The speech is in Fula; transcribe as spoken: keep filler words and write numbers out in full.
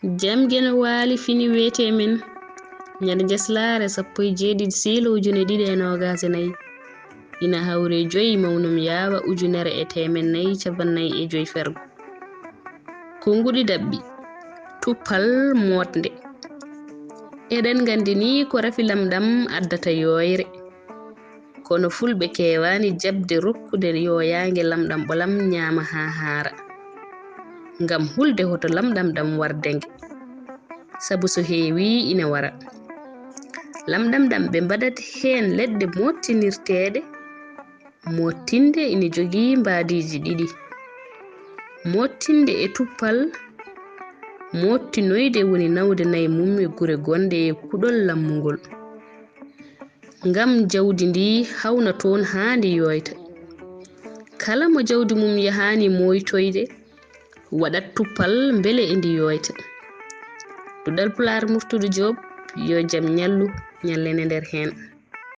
Jam geno waali fini weete men. Ñande Njaslaare sappo e jeeɗiɗi siilo ujune ɗiɗi e noogaas e nayi. Ina hawri e joyi mawnum yaawa ujunere e teemen nayi cappannayi e joyi fergo. Konnguɗi daɓɓi. Tuppal mootnde. Eɗen nganndi ni ko rafi lamɗam addata yooyre. Kono fulɓe keewaani jaɓde rokkude yooyaange lamɗam ɓolam ñaama haa haara. Ngam hulde hoto lamɗam ɗam warde nge. Sabu so heewi ina wara. Lamɗam ɗam ɓe mbaɗat heen leɗɗe moottinirteeɗe. Moottinde ina jogii mbaadiiji ɗiɗi. Moottinde e tuppal, moottinoyde woni nawde nayi mum e gure gonɗe e kuɗol lammungol. Ngam jawdi ndi hawna toon haa ndi yooyta. Kala mo jawdi mum yahaani mooytoyde, waɗat tuppal mbele e ndi yooyta. Duɗal Pulaar Murtudu Joob, yo jam ñallu, ñallen e nder heen.